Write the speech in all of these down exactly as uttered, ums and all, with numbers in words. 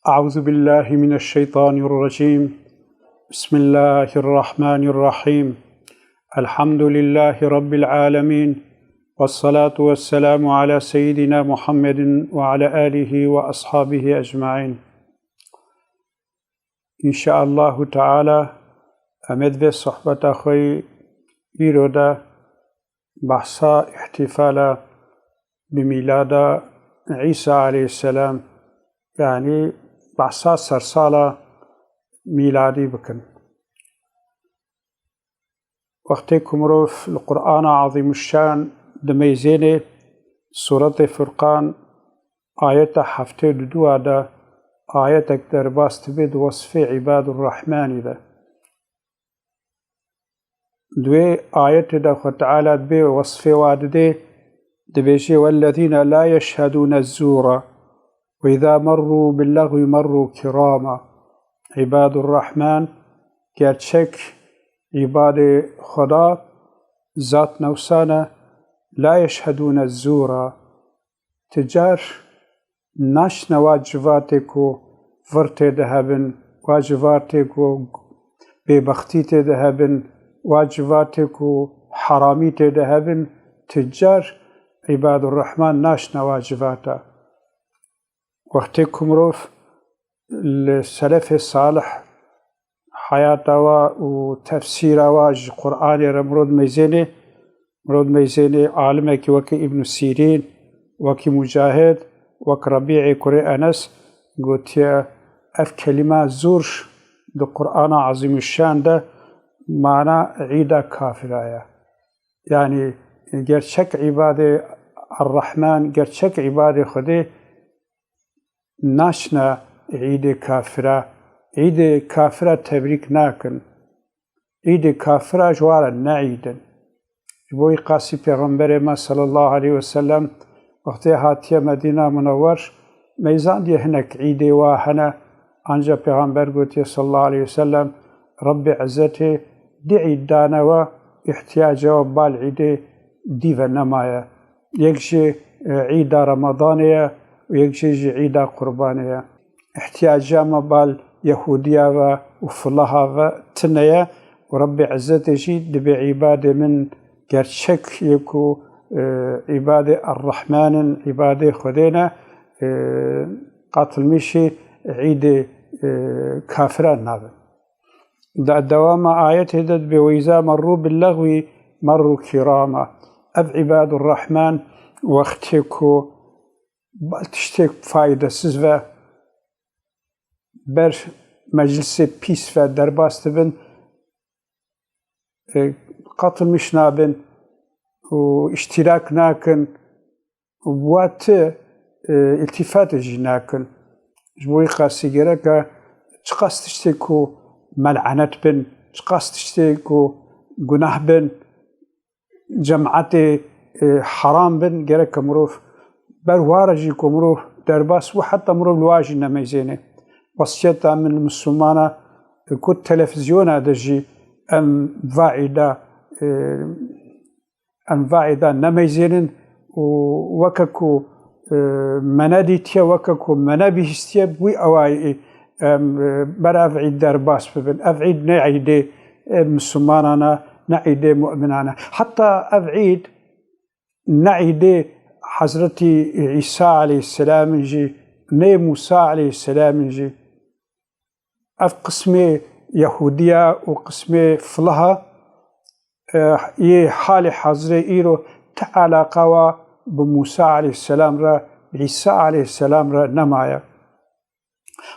أعوذ بالله من الشيطان الرجيم. بسم الله الرحمن الرحيم. الحمد لله رب العالمين. والصلاة والسلام على سيدنا محمد وعلى آله وأصحابه أجمعين. إن شاء الله تعالى، em ê di vê sohbeta xwe yî îro de behsa îhtîfala bi mîlada Îsa aleyhisselam, yanî behsa sersala mîladî bikin. Wextê ku mirov li Qur'ana Azîmuşşan dimeyzênê, Sûretê Furqan, ayeta heftê û du de ayetek derbas dibe di wesfê Îbadur Rehmanî de. Di wê ayetê de Xwe Teala dibê wesfê wa didê, dibêje: "والذين لا يشهدون الزور وإذا مروا باللغو مروا كراما." Îbadur Rehman, gerçek îbadê Xweda, zat newsane, la yeşhedûne zûra, ti car naşne wa civatê ku vir tê de hebin, wa civatê ku bêbextî tê de hebin, wa civatê ku heramî tê de hebin, ti car Îbadur Rehman naşne wa civata. Wextê ku mirov li selefê salih heyata wa û tefsîra wa ji Qur'anê re mirov dimeyzênê, mirov dimeyzênê alimekî wekî Îbn Sîrîn, wekî Mûcahid, wek Rebî'ê kurê Enes gotiye, ev kelîma zûr di Qur'ana Azîmuşşan de mana îda kafira ye. Yanî gerçek îbadê Errehman, gerçek îbadê Xwedê naşne îdê kafira. Îdê kafira tebrîk nakin. Îdê kafira ji wan re ne îd in. Ji bo wî qasî Pêxemberê me sallallahu aleyhi ve sellem wextê hatiye Medîna Munewwer, meyzandiye hinek îdê wa hene, anca Pêxember gotiye sallallahu aleyhi ve sellem, Rebbê Izzetê di îd dane we, îhtiyaca we bal îdê dî ve nemaye. Yek jî, e, îda Remadanê ye û yek jî ji îda Qurbanê ye. Îhtiyaca me bal Yehûdiya ve û filaha ve tune ye û Rebbê Izzetê jî dibê îbadê min gerçek yê ku, e, îbadê Errehman in, îbadê Xwedê ne, e, qatilmîşî îdê, e, kafiran nabin. Di dewama ayetê de dibê, "Ve izâ merrû billexwî merrû kîrama." Ev Îbadur Rehman wextê ku bal tiştê faydesiz ve ber meclisê pîs ve derbas dibin, e, qatilmîş nabin û îştîrak nakin û bi wa ti, e, îltîfatê jî nakin. Ji bo wî qasî gereke çiqas tiştê ku mel'enet bin, çiqas tiştê ku gunah bin, cemaetê, e, heram bin, gereke mirov ber wa re jî ku mirov derbas bû, heta mirov li wa jî nemeyzêne. Wesiyeta min li Mislimana, e, ku televîzyona de jî em va îda, e, em va îda nemeyzênin û weke ku, e, me nedîtiye, weke ku me nebihîstiye, bi wî awayî em, e, ber ev îd derbas bibin. Ev îd ne îdê, e, Mislimanan e, ne îdê mu'minan e. Heta ev îd ne îdê Hezretî Îsa aleyhisselam in jî, ne Mûsa aleyhisselam in jî. Ev qismê Yehûdiya û qismê filaha, e, yê halê hazirê îro ti eleqa wa bi Mûsa aleyhisselam re, bi Îsa aleyhisselam re nemaye.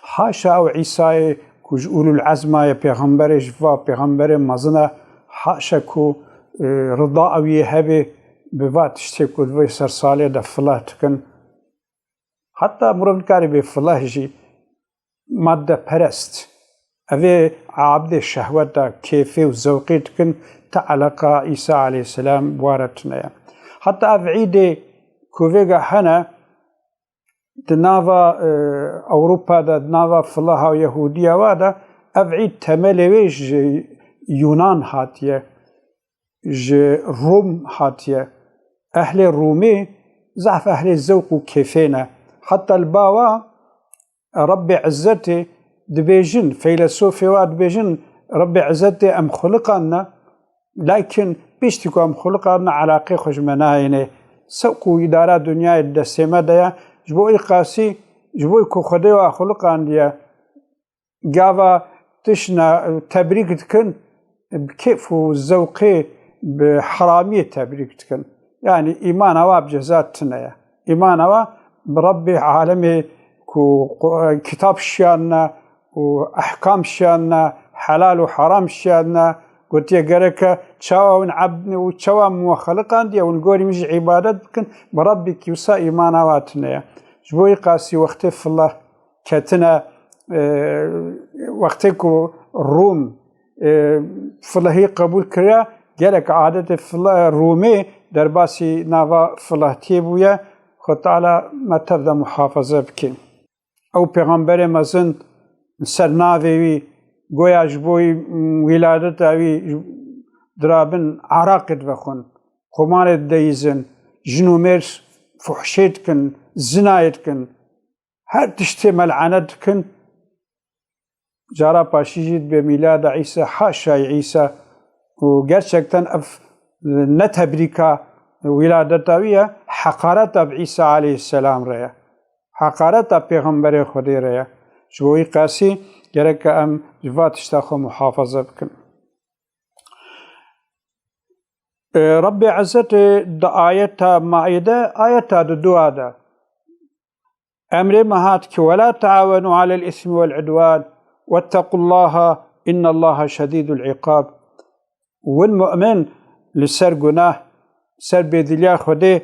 Haşa ew Îsayê ku ji ulul ezma ye, pêxemberê ji va pêxemberê mezin e, haşa ku, e, rida ew yê hebe bi va tiştê ku di vê sersalê de filah dikin. Heta mirov nikarî bê filah jî, maddeperest. Ev ê abidê şehweta, kêfê û zewqê dikin, ti eleqa Îsa aleyhisselam bi wa re tune ye. Heta ev îdê ku vêga hene, di nava, e, Ewropa de, di nava filaha û Yehûdiya wa de, ev îd temelê wê ji Yunan hatiye, ji Rûm hatiye. Ehlê Rûmê zehf ehlê zewq û kêfê ne. Heta li ba wa Rebbê Izzetê dibêjin, feylesofê wa dibêjin, Rebbê Izzetê em xuliqandine, lakin piştî ku em xuliqandine, eleqê xwe ji me nayêne. Sewq û îdara dinyayê di destê me de ye. Ji bo wî qasî, ji bo ku Xwedê wa xuliqandiye, gava tiştna tebrîk dikin, bi kêf û zewqê, bi heramiyê tebrîk dikin. Yanî îmana wa bi ceza tune ye. Îmana wa bi Rebbê alemê ku Qu-, kitab şiyandina û ehkam şiyandina, helal û heram şiyandina, gotiye gereke çawa hûn ebd û çawa min we xeliqandiye, hûn gorî min jî îbadet bikin, bi Rebbekî wisa îmana wa tune ye. Ji bo wî qasî wextê file ketine, e, wextê ku Rûm, e, filehî qebûl kiriye, gelek adetê file-, Rûmê derbasî nava filehtiyê bûye. Xwe Teala me tev de muhafaze bike. Ew pêxemberê mezin li ser navê wî, goya ji bo wî, wîladeta wî dirabin, araqê divexwin, xumarê dideyizin, jin û mêr fuhşê dikin, zinayê dikin. Her tiştê mel'enet dikin. Cara paşî jî dibê mîlada Îsa, haşa Îsa. Û gerçekten ev ne tebrîka wîladeta wî ye, heqareta bi Îsa aleyhisselam re ye. Heqareta pêxemberê Xwedê re ye. Ji bo wî qasî gereke em ji va tişta xwe muhafaza bikin. Ee, Rebbê Ezzetê di ayeta Maide, ayeta di dua de, emrê me hat ki, "Ve la teawenû alel ismi vel udwan, vettequllaha, innallaha şedîdul iqab." Win mu'min li ser gunah, ser bêdiliya Xwedê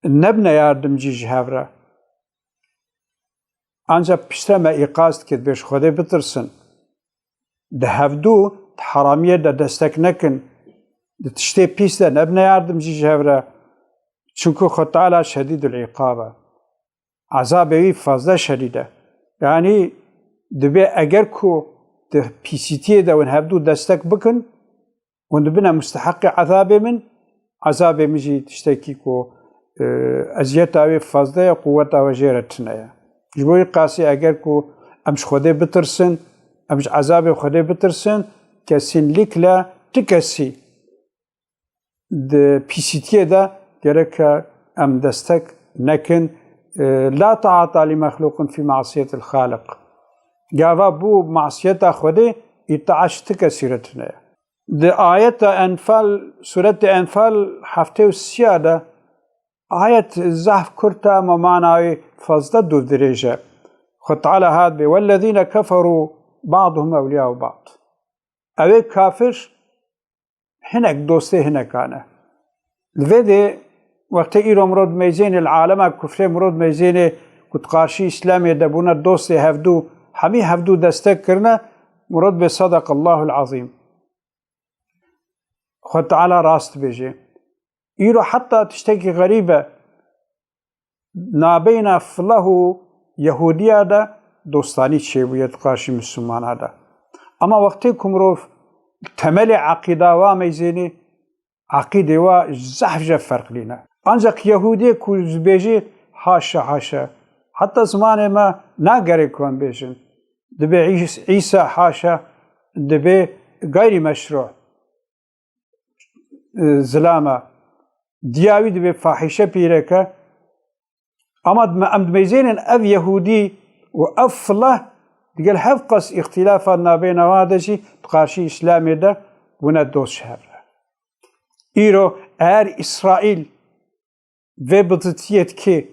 nebine yardimcî ji hev re. Ancak piştre me îqaz dike, dibê ji Xwedê bitirsin. Di hevdû, di heramiyê de destek nekin. Di tiştê pîs de nebine yardimcî ji hev re. Çunku Xwe Teala şedîdul îqab e. Ezabê wî fazla şedîd e. Yanî dibê eger ku di pîsîtiyê de hûn hevdû destek bikin, hûn dibine musteheqê ezabê min, ezabê min jî tiştekî ku, e, eziyeta wê fazla ye, quweta wê jê re tune ye. Ji bo wî qasî eger ku em ji Xwedê bitirsin, em ji ezabê Xwedê bitirsin, kesînlikle ti kesî di pîsîtiyê de gereke em destek nekin. E, la taata li mexluqin fî masiyetil xaliq. Gava bû masiyeta Xwedê, îtaat ji ti kesî re tune ye. Di ayeta Enfal, sûretê Enfal heftê û sîya de, ayet zehf kurt e, ama mana wê fazla dûr dirêj e. Xwe Teala hat bê, "Wellezîne keferû ba'duhum ewliya'u ba'd." Ew ê kafir hinek dostê hinekan e. Li vê dê wextê îro mirov dimeyzênê, li alema kufrê mirov dimeyzênê ku di qarşî Îslamê de bûne dostê hevdû, hemî hevdû destek kirine, mirov dibê, "Sadakallahul azîm." Xwe Teala rast dibêje. Îro heta tiştekî xerîb e. Nabeyna filah û Yehûdiya de dostanî çêbûye di qarşî Mislimana de. Ama wextê ku mirov temelê eqîda wa meyzênê, eqîdê wa zehf je ferqlîne. Ancak Yehûdiyê ku dibêjê, haşa, haşa. Heta zimanê me nagerê ku em bêjin. Dibê Îs-, Îsa, haşa, dibê gayrî meşru. E, zilama. Diya wî dibê fahîşe pîreke. Ama me-, em dimeyzênin ev Yehûdî û ev filah digel hevqas îxtîlafa nabêna wan de jî di qarşî Îslamê de bûne dost ji hev re. Îro eger Îsraîl vê bizitiyê dikê,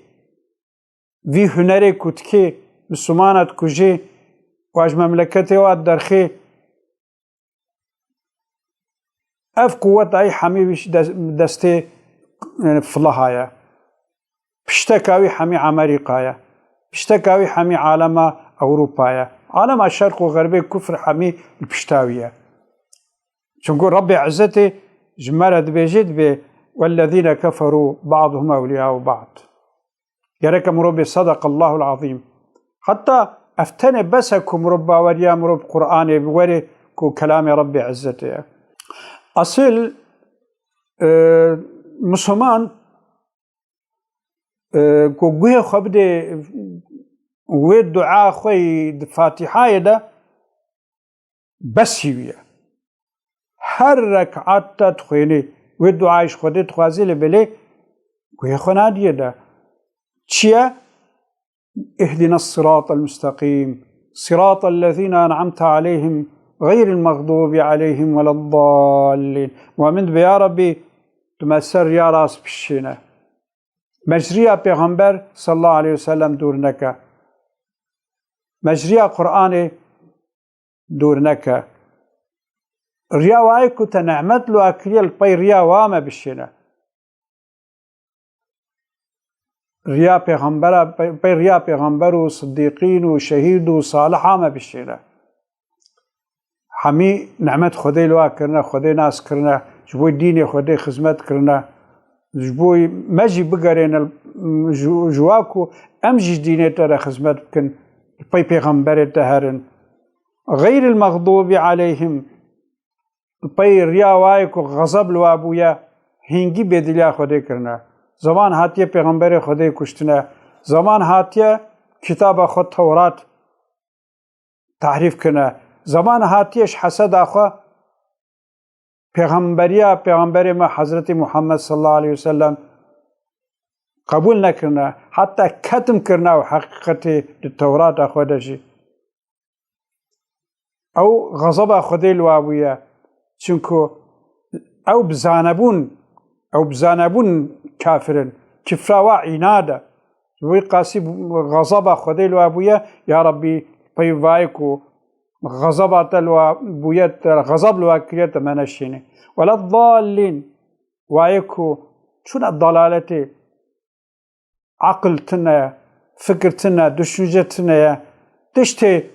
vî hunerê ku dikê, Mislimana dikujê, wa ji memleketê wa derxê, ev quweta wî hemî wî des-, destê, e, filaha ye. Pişteka wî hemî Amerîka ye. Pişteka wî hemî alema Ewropa ye. Alema şerq û xerbê kufr hemî li pişta wî ye. Çunku Rebbê Izzetê ji me re dibêje, dibê, "Wellezîne keferû ba'duhum ewliya'u ba'd." Gereke mirov bê, "Sadakallahul azîm." Heta ev tenê bes e ku mirov baweriya mirov bi Qur'anê bi werê ku kelamê Rebbê Izzetê ye. Asil, e, Misliman, e, ku guhê xwe bidê wê dua xwe yî di Fatîhayê de besî wî ye. Her rekat te dixwênî, wê duayê ji Xwedê dixwazî lê belê guhê xwe nadiyê de. Çi ye? اهدنا الصراط المستقيم، صراط الذين أنعمت عليهم، غير المغضوب عليهم ولا الضالين. Mumin dibe, ya Rabbî, tu me ser riya rast bişîne. Me ji riya Pêxember sallallahu aleyhi ve sellem dûr neke. Me ji riya Qur'anê dûr neke. Riya wayê ku te nehmet li wa kiriye, li pey riya wa me bişêne. Riya pêxembera, pey, pey riya pêxember û sidîqîn û şehîd û saliha me bişêne. Hemî nehmet Xwedê li wa kirine, Xwedê nas kirine, ji bo dînê Xwedê xizmet kirine. Ji bo me jî bigerêne, ji, ji wa ku em jî dînê te re xizmet bikin, li pey pêxemberê te herin. Xeyril mexdûbî aleyhim, li pey riya wayê ku xezeb li wa bûye, hîngî bêdiliya Xwedê kirine. Zeman hatiye pêxemberê Xwedê kuştine. Zeman hatiye kitaba xwe Tewrat tahrîf kirine. Zeman hatiye ji heseda xwe pêxemberiya pêxemberê me Hezretî Muhammed sallallahu aleyhi ve sellem qebûl nekirine. Heta ketim kirine û heqîqetê di Tewrata xwe de jî. Ew xezeba Xwedê li wa bûye. Çimku ew bi zanebûn, ew bi zanebûn kafir in. Kifra wa înad e. Ji wî qasî xezeba Xwedê li wa bûye, ya Rabbî, pey vayê ku xezeba te li wa bûye, te xezeb li wa kiriye, te me neşînî. Wela dallîn, wayê ku çûne dalaletê, aqil tune ye, fikir tune ye, düşünce tune ye, tiştê,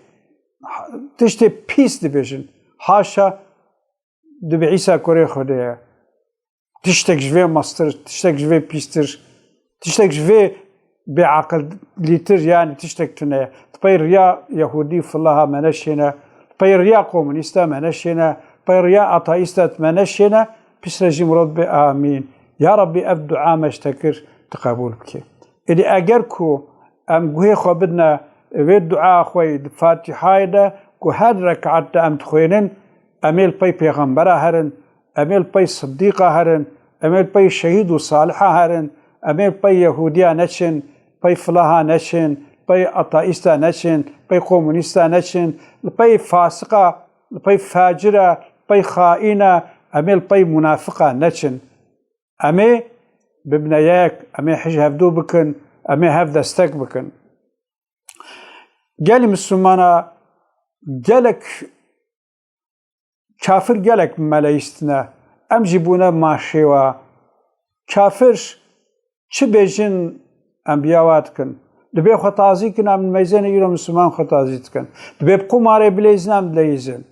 tiştê pîs dibêjin. Haşa, dibe Îsa kurê Xwedê ye. Tiştek ji vê mestir, tiştek ji vê pîstir, tiştek ji vê bêaqilîtir, yani tiştek tune ye. Di pey riya Yehûdî filaha me neşêne, di pey riya komunîsta me neşêne, di pey riya ateîsta me neşêne, piştre jî mirov be amîn. Ya Rabbî, ev dua me ji te kir, tu qebûl bikî. Êdî eger ku em guhê xwe bidine vê dua xwe yî di Fatîhayê de ku her rekat de em dixwênin, em ê li pey pêxembera herin, em ê li pey sidîqa herin, em ê li pey şehîd û saliha herin, em ê li pey yehûdiya neçin, pey filaha neçin, pey ateîsta neçin, pey komunîsta neçin, li pey fasiqa, li pey facira, li pey xaîna, em ê li pey munafiqa neçin. Em ê bibine yek, em ê hij hevdû bikin, em ê hev destek bikin. Gelî Mislimana gelek kafir gelek meleyîstine, em jî bûne maşêwa. Kafir çi bêjin em biya wa dikin. Dibê xwe tazî kin, em meyzêne îro Misliman xwe tazî dikin. Dibê bi qumarê bileyzin, em dileyzin.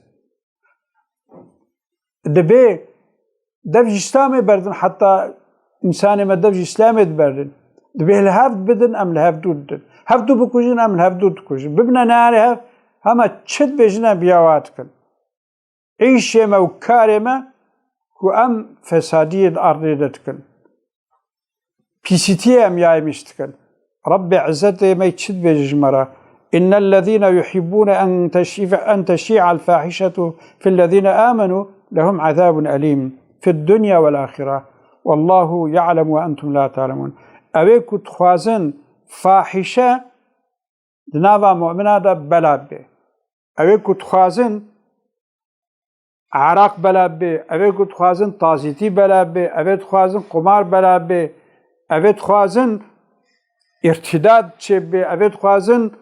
Dibê dev ji Îslamê berdin, heta însanê me dev ji Îslamê diberdin. Dibê li hev bidin, em li hev dû didin. Hev dû bikujin, em li hev dû dikujin. Bibine neyarê hev, hema çi dibêjin em biya wa dikin. Îşê me û karê me ku em fesadiyê di erdê de dikin. Pîsîtiyê em ya em îş dikin. Rebbê Îzzetê me çi dibêje ji me re? Innellezîne yuhibbûne en teşî-, en teşî'el fahişetu fillezîne âmenû lehum azabun elîm fid dunya vel ahire. Wallahu ya'lemu ve entum la ta'lemûn. Ew ê ku dixwazin fahişe di nava mu'mina de bela bê. Ew ê ku dixwazin Iraq bela bê, ev ê ku dixwazin tazîtî bela bê, ev ê dixwazin qumar bela bê, ev ê dixwazin îrtîdad çêbê, ev ê dixwazin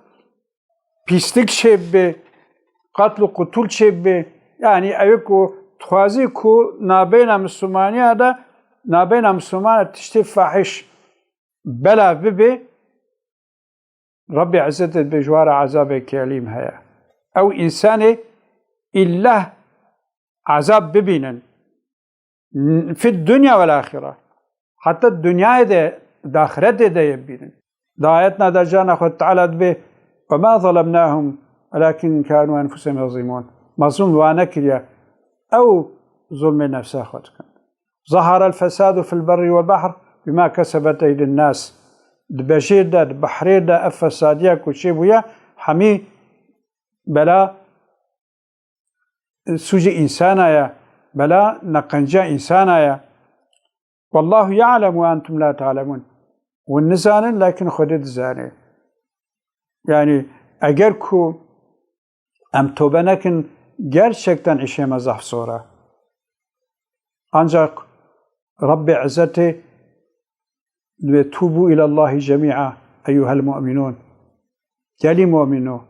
pîslik çêbê, qetl û qutûl çêbê. Yanî ew ê ku dixwazî ku nabeyna Mislimaniya de, nabeyna Mislimana tiştê fahîş bela bibê, Rebbê Îzzetê dibê ji wa re ezabekî elîm heye. Ew însanê îllah ezab bibînin. Fid dunya vel ahire. Heta dinyayê de, di axiretê de yê bibînin. Di ayetna de carna Xwedê Teala dibê, "Ve ma zalemnahum, welakin kanu enfusehum yezlimûn." Mezlûm wa nekiriye. Ew zulmê nefsa xwe dikin. Zaharel fesadu fil berri vel bahr bima kesebet eydin nas. Di bejêr de, di behrê de ev fesadiya ku çêbûye, hemî bela sûcê însana ye, bela neqenciya însana ye. Wallahu ya'lem ve entum la ta'lemun. Hûn nizanin, lakin Xwedê dizane. Yani eger ku em tobe nekin, gerçekten îşê me zehf zor e. Ancak Rabbê Izzetê divê, "Tubu ilallahi cemi'a eyyuhel mu'minun." Gelî mu'mino,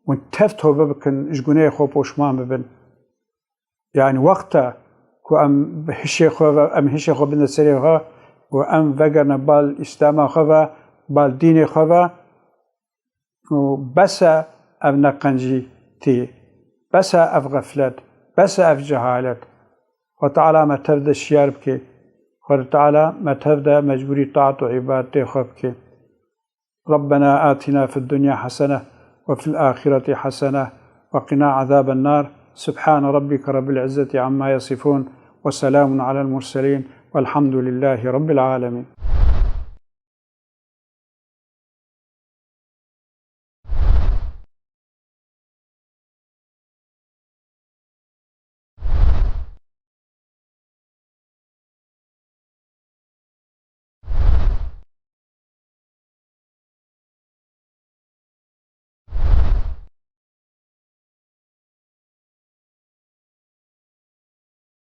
hûn tev tobe bikin, ji gunehê xwe poşman bibin. Yani wext e ku em hişê xwe ve, em hişê xwe bidin serê xwe û em vegerine bal Îslama xwe ve, bal dînê xwe ve. Û bes e ev neqencîtî, bes e ev xeflet, bes e ev cehalet. Xwe Teala me tev de şiyar bike. Xwe Teala me tev de mecbûrî taat û îbadetê xwe bike. ربنا آتنا في الدنيا حسنة وفي الآخرة حسنة وقنا عذاب النار. سبحان ربك رب العزة عما يصفون وسلام على المرسلين والحمد لله رب العالمين.